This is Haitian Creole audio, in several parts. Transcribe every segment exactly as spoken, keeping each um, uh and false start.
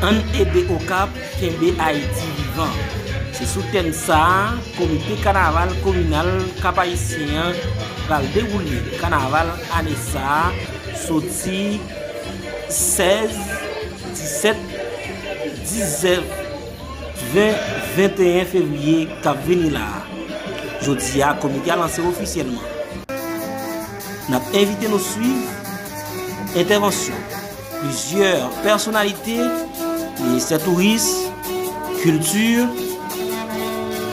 Ann ede Okap kenbe Ayiti vivan. Se sou tèm sa a, Komite Kanaval Kominal Kap Ayisyen an pral dewoule kanaval ane sa a, soti sèz, disèt, diznèf, ven, venteyen fevriye k ap vini la a. Jodi a, komite a lanse ofisyèlman. N ap envite nou swiv entèvansyon plizyè pèsonalite, ministè touris, kilti,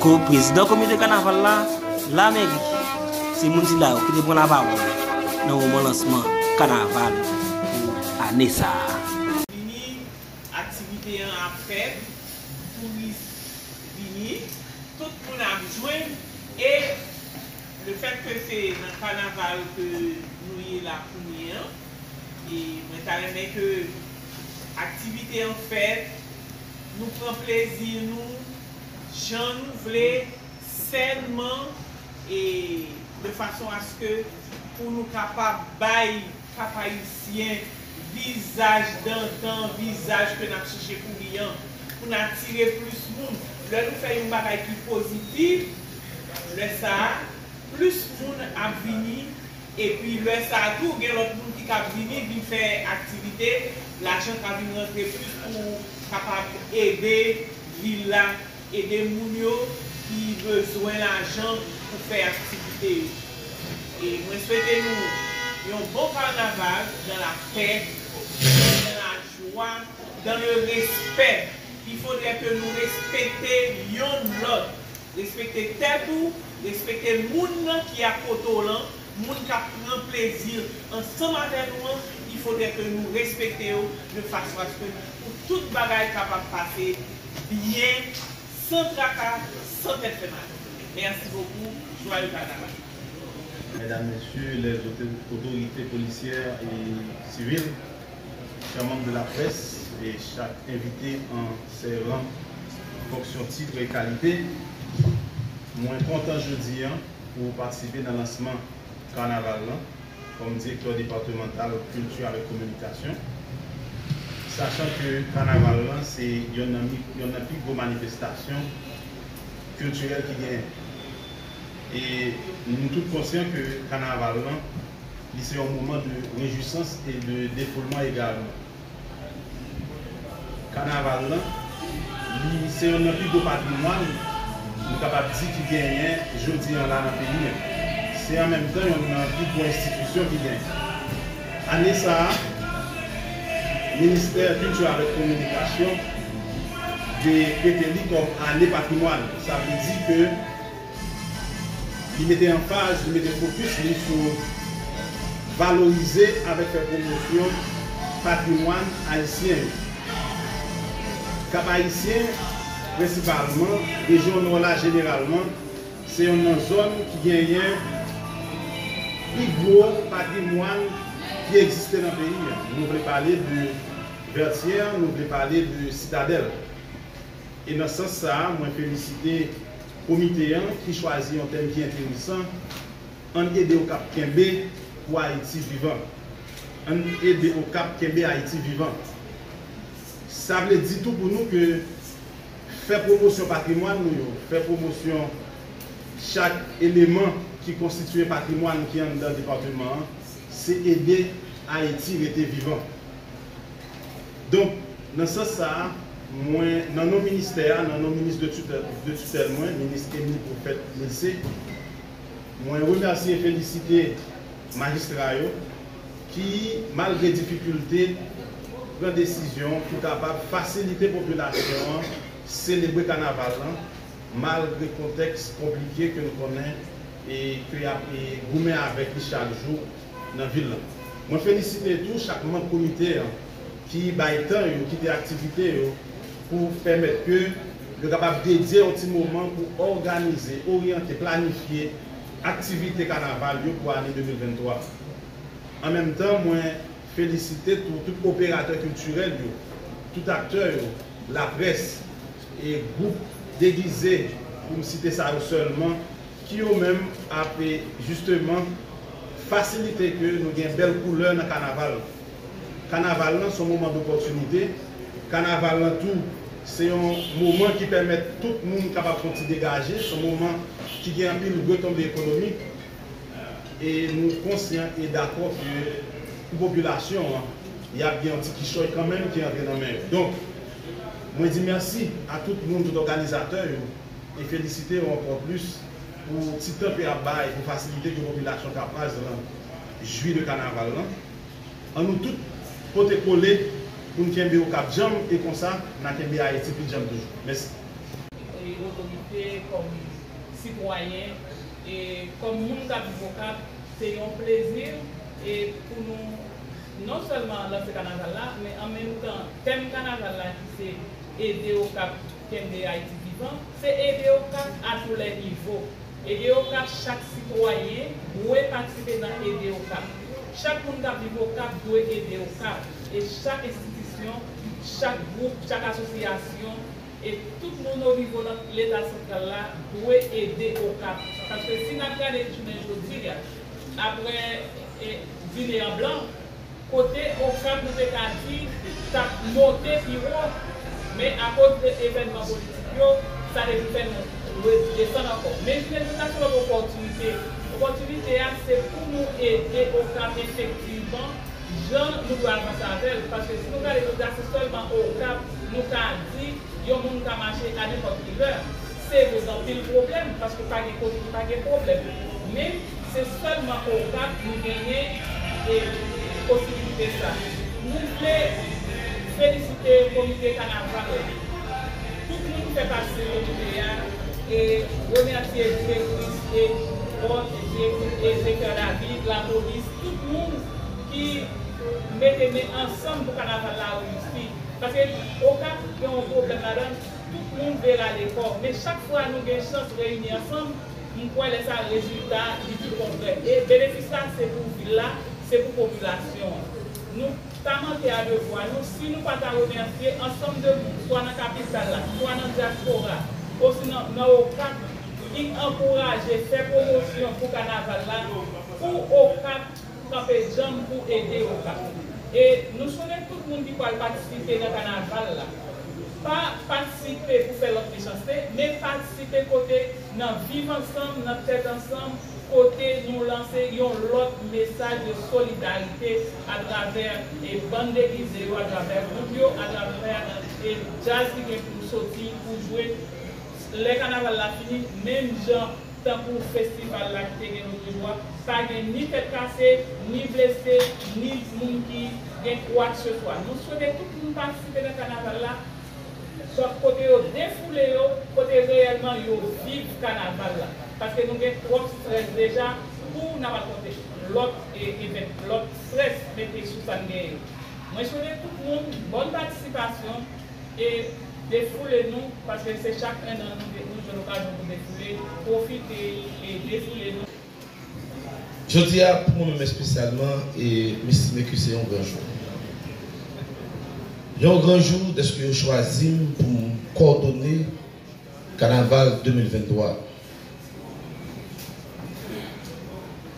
ko-, prezidan komite kanaval la, lameri. Se moun sila yo ki te pran lapawòl nan moman lansman kanaval pou ane sa a. Vini, aktivite an ap fèt, touris vini, tout moun ap jwenn, e lefètke se nan kanaval ke nou ye la kounye an, e mwen ta renmen ke aktivite an fèt, nou pran plezi nou jan nou vle, sènman, e de fason aske pou nou kapab bay Kap Ayisyen vizaj dantan, vizaj ke n ap chèche pou li an, pou n atire plis moun. Lè nou fè yon bagay ki pozitif, lè sa a, plis moun ap vini, epi lè sa a tou, gen lòt moun ki kab vini, vin fè aktivite, lajan ka vin rantre plis pou kapab ede vil la, ede moun yo ki bezwen lajan pou fè aktivite yo. E mwen swete nou yon bon kanaval dans la paix, dans la joie, dans le respect. Il faudrait que nou respekte yonn lòt, respekte tèt ou, respekte moun nan ki akote w lan, moun k ap pran plezi ansanm avè nou an, il faudrait que nou respekte yo de fason à ce que pou tout bagay kapab pase byen, san traka, san tèt fè mal. Merci beaucoup, joyeux carnaval. Mesdames, Messieurs les auto-, autorités policières et civiles, chers membres de la presse et chaque invité en ses rangs, fonction, titre et qualité, mwen kontan jodi a pou patisipe nan lansman kanaval lan kòm direktè depatmantal kilti avèk kominikasyon. Sachan ke kanaval lan se yonn nan mi-, yonn nan pi gwo manifestasyon kiltirèl ki genyen. E nou tout konsyan ke kanaval lan, li se yon moman de rejwisans e de defoulman egalman. Kanaval lan, li se yonn nan pi gwo patrimwàn, nou kapab di, ki genyen jodi an la nan peyi an. Se an menm tan yonn nan pi gwo enstitisyon ki genyen. Ane sa a, Ministè Kilti avèk Kominikasyon dekrete li kòm ane patrimwàn. Sa vle di ke li mete anfaz, li mete fokis li sou valorize avèk fè pwomosyon patrimwàn ayisyen yo. Kap Ayisyen, prensipalman, rejyon Nò la jeneralman, se yonn nan zòn ki genyen pi gwo patrimwàn ki egziste nan peyi a. Nou vle pale de Vètyè, nou vle pale de Sitadèl. E nan sans sa a, mwen felisite komite an ki chwazi yon tèm ki enteresan, Ann ede Okap kenbe pou Ayiti vivan. Ann ede Okap kenbe Ayiti vivan. Sa vle di tou pou nou ke fè pwomosyon patrimwàn nou yo, fè pwomosyon chak eleman ki konstitye patrimwàn ki anndan depatman an, se ede Ayiti rete vivan. Donk, nan sans sa a, mwen, nan non ministè a, nan non minis de tutèl, de tutèl mwen, minis Emile Prophète Milcé, mwen remèsye e felisite majistra yo ki, malgre difikilte, pran desizyon pou kapab fasilite popilasyon an selebre kanaval lan, malgre kontèks konplike ke n konnen e ke y ap, e, goumen avèk li chak jou nan vil lan. Mwen felisite tou chak manm komite an ki bay tan yo, kite aktivite yo pou pèmèt ke yo kapab dedye yon ti moman pou òganize, oryante, planifye aktivite kanaval yo pou ane de mil venntwa. An menm tan, mwen felisite tou tout operatè kiltirèl yo, tout aktè yo, laprès, e gwoup degize, pou m site sa yo sèlman, ki yo menm ap, e, jisteman fasilite ke nou gen bèl koulè nan kanaval. Kanaval lan se yon moman dopòtinite, Kanaval lan tou, se yon moman ki pèmèt tout moun kapab fè yon ti degaje, se yon moman ki gen anpil retonbe ekonomik, e nou konsyan e dakò ke pou popilasyon an, y ap gen yon ti kichòy kanmenm ki antre nan men yo. Donk, mwen di mèsi a tout moun, tout òganizatè yo, e felisite yo ankò plis pou ti tan ke y ap bay, pou fasilite ke popilasyon Kapraz lan jwi de kanaval lan. An nou tout pote kole pou n kenbe Okap djanm e konsa n a kenbe Ayiti pi djanm toujou. Mèsi. E otorite, kòm sitwayen, e kòm moun k ap viv Okap, se yon plezi e pou nou non sèlman lanse kanaval la, men an menm tan tèm kanaval la ki se ede Okap kenbe Ayiti vivan, se ede Okap a tou lè nivo. Ede Okap, chak sitwayen dwe patisipe nan ede Okap. Chak moun k ap viv Okap dwe ede Okap. E chak enstitisyon, chak gwoup, chak asosyasyon, e tout moun o nivo nan Leta santral la dwe ede Okap. Paske si n ap gade jounen jodi a, apre e, dine an blan, kote Okap nou te ka di t ap monte pi wo, men akoz de evènman politik yo, sa te vin fè nou redesann ankò. Men jounen jodi a se lòt opòtinite. Opòtinite a se pou nou ede Okap efektivman, jan nou dwe avanse avè l. Paske si nou gade jodi a, se sèlman Okap nou ka di yon moun ka mache a nenpòt ki lè. Se vre, gen anpil pwoblèm, paske pa gen kote ki pa gen pwoblèm. Men, se sèlman Okap nou genyen e posibilite sa. Nou vle felisite komite kanaval la. Tout moun ki fè pati de komite a, e remèsye direktris e bòd, direktris e direktè David, lapolis, tout moun ki mete men ansanm pou kanaval la reyisi. Paske Okap gen yon pwoblèm ladan, tout moun vle rale kò. Men chak fwa nou gen chans reyini ansanm, m kwè lè sa rezilta li pi konkrè. E benefis la se pou vil la, se pou popilasyon an. Nou ta manke a devwa nou si nou pa ta remèsye ansanm de moun, swa nan kapital la, swa nan dyaspora, osinon nan Okap, ki ankouraje, fè pwomosyon pou kanaval la, pou Okap kanpe djanm pou ede Okap. E nou swete tout moun ki pral patisipe nan kanaval la, pa patisipe pou fè lòt mechanste, men patisipe kote nan viv ansanm, nan tèt ansanm, kote nou lanse yon lòt mesaj de solidarite atravè e bann degize yo, atravè gwoup yo, atravè e djaz ki gen pou soti, pou jwe. Lè kanaval la fini, menm jan tankou festival la ki te gen lòt jou a, pa gen ni tèt kase, ni blese, ni moun ki gen kwakseswa. Nou swete tout moun patisipe nan kanaval la, sòt kote yo defoule yo, kote reyèlman yo viv kanaval la. Paske nou gen twòp strès deja pou n ap al konte lòt e, event, lòt strès mete sou sa n genyen yo. Mwen swete tout moun bòn patisipasyon e defoule nou, paske se chak ennan nou, nou jwenn okazyon pou defoule, pwofite e defoule nou. Jodi a, pou mwen menm espesyalman, e m estime ke se yon gran jou. Yon gran jou dèske yo chwazi m pou m kòdone Kanaval de mil venntwa.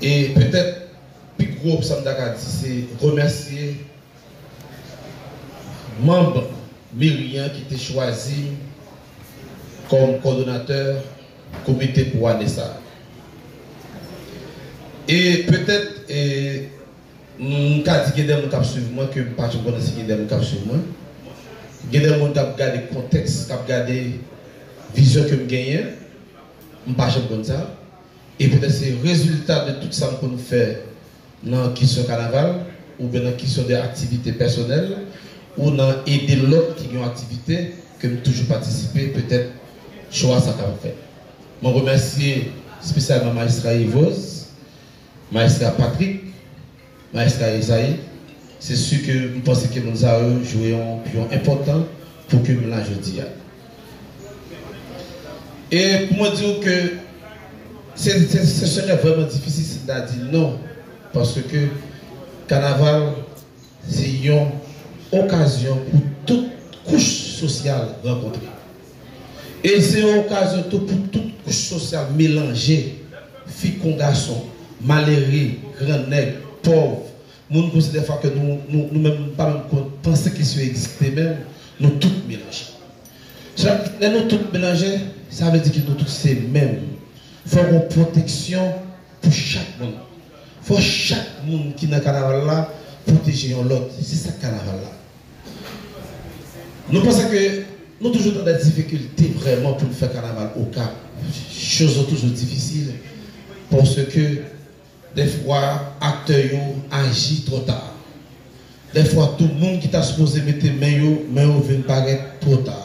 E petèt, pi gwo sa m ta ka di, se remèsye manm meri an ki te chwazi m kòm kòdonatè komite pou ane sa a. E petèt, e, m ka di gen de moun k ap swiv mwen, ke m pa janm konnen si gen de moun k ap swiv mwen. Gen de moun k ap gade kontèks, k ap gade vizyon ke m genyen. M pa janm konn sa. E petèt se rezilta de tout sa m konn fè nan kesyon kanaval, oubyen nan kesyon de aktivite pèsonèl, ou nan ede lòt ki gen yon aktivite ke m toujou patisipe, petèt chwa sa kapab fèt. Mwen remèsye espesyalman Majistra Yves Rose, Majistra Patrick, Majistra Esaïe. Se si ke m panse ke moun sa yo jwe yon piyon enpòtan pou ke m la jodi a. E pou mwen di w ke se se se serè vrèman difisil si m ta di non, paske kanaval se yon okazyon pou tout kouch sosyal rankontre. E se yon okazyon tou pou tout kouch sosyal melanje, fi kon gason, malere, gran nèg, pòv, moun konsa dèfwa ke nou nou nou menm pa menm konn panse ke si yo egziste menm, Nou tout melanje. Sa, lè nou tout melanje, sa vle di ke nou tout se menm. Fò gen pwoteksyon pou chak moun. Fò chak moun ki nan kanaval la pwoteje yon lòt. Se sa k kanaval la. Nou panse ke nou toujou nan de difikilte vrèman pou n fè kanaval Okap. Choz yo toujou difisil paske dèfwa aktè yo aji twò ta. Dèfwa tou moun ki ta sipoze mete men yo, men yo vin parèt twò ta.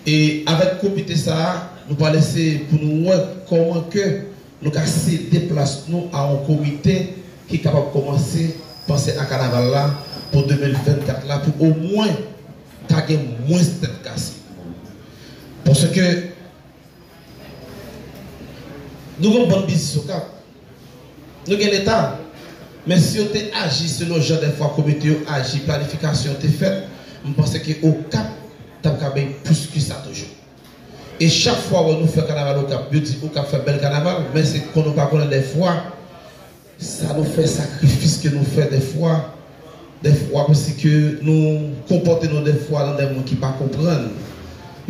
E avèk komite sa a, nou pral eseye pou nou wè kòman ke nou ka sede plas nou a yon komite ki kapab kòmanse panse a kanaval la pou de mil vennkat la, pou omwen ta gen mwens tèt kase. Paske nou gen yon bann biznis Okap. Nou gen Leta. Men si yo te aji selon jan dèfwa komite yo aji, planifikasyon te fèt, m panse ke Okap t ap ka bay plis ke sa toujou. E chak fwa wè nou fè kanaval Okap, yo di Okap fè bèl kanaval, men se konnen ou pa konnen dèfwa sa nou fè, sakrifis ke nou fè dèfwa, dèfwa osi ke nou konpòte nou dèfwa nan de moun ki pa konprann.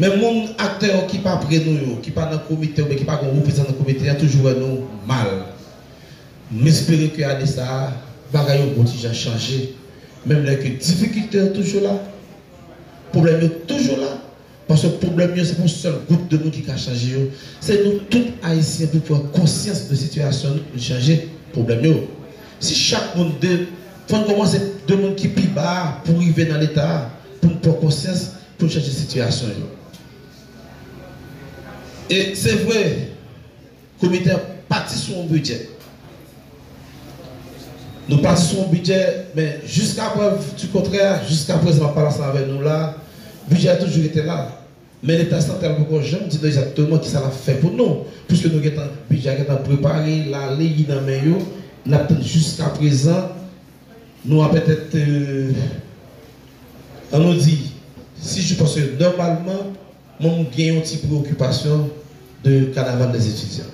Men moun aktè yo ki pa pre nou yo, ki pa nan komite oubyen ki pa gen reprezantan nan komite a, toujou wè nou mal. M espere ke ane sa a, bagay yo bon ti jan chanje. Menm lè ke difikilte yo toujou la, pwoblèm yo toujou la, paske pwoblèm yo, se pa yon sèl gwoup de moun ki ka chanje yo. Se nou tout Ayisyen pou pran konsyans de sitiyasyon nou pou n chanje pwoblèm yo. Si chak moun de, fò n kòmanse de moun ki pi ba a pou rive nan Leta a, pou n pran konsyans, pou n chanje sitiyasyon yo. E se vre, komite a pati sou yon bidjè. Nou pati sou yon bidjè, men jiska prèv di kontrè, jiska prezan m ap pale ansanm avè nou la, bidjè a toujou rete la. Men Leta santral poko janm di nou egzakteman kisa l ap fè pou nou, piske nou gentan, bidjè a gentan prepare, l ale, li nan men yo, n ap tann jiska prezan, nou a petèt, euh, ann nou di, sis jou, paske nòmalman, mwen m gen yon ti preokipasyon de Kanaval dèzetidyan.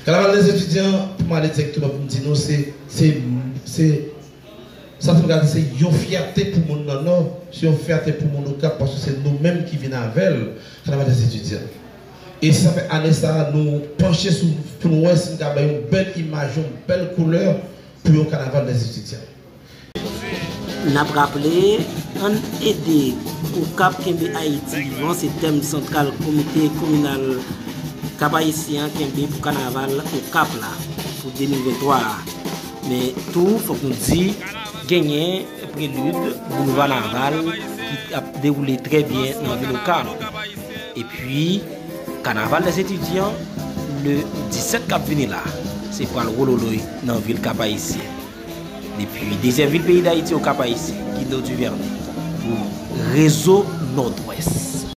Kanaval dèzetidyan, pou m ale dirèkteman pou m di nou, se, se, se, sa pou m gade, se yon fyète pou moun nan Nò, se yon fyète pou moun Okap, paske se nou menm ki vin avè l, Kanaval dèzetidyan. E sa fè ane sa a, nou panche sou, pou nou wè si n ka bay yon bèl imaj, yon bèl koulè pou yon Kanaval dèzetidyan. N ap raple, ann ede Okap kenbe Ayiti vivan, se tèm santral Komite Kominal Kap Ayisyen an kenbe pou kanaval Okap la pou de mil venntwa a. Men tou, fòk nou di, genyen Prelid, Boulva Naval, ki ap dewoule trè byen nan vil Okap. Epi, Kanaval dèzetidyan, le disèt k ap vini la, se pral wololoy nan vil Kap Ayisyen. Depi dezyèm vil peyi Dayiti, Okap Ayisyen, Guido Duvernay, pou Rezo Nòdwès.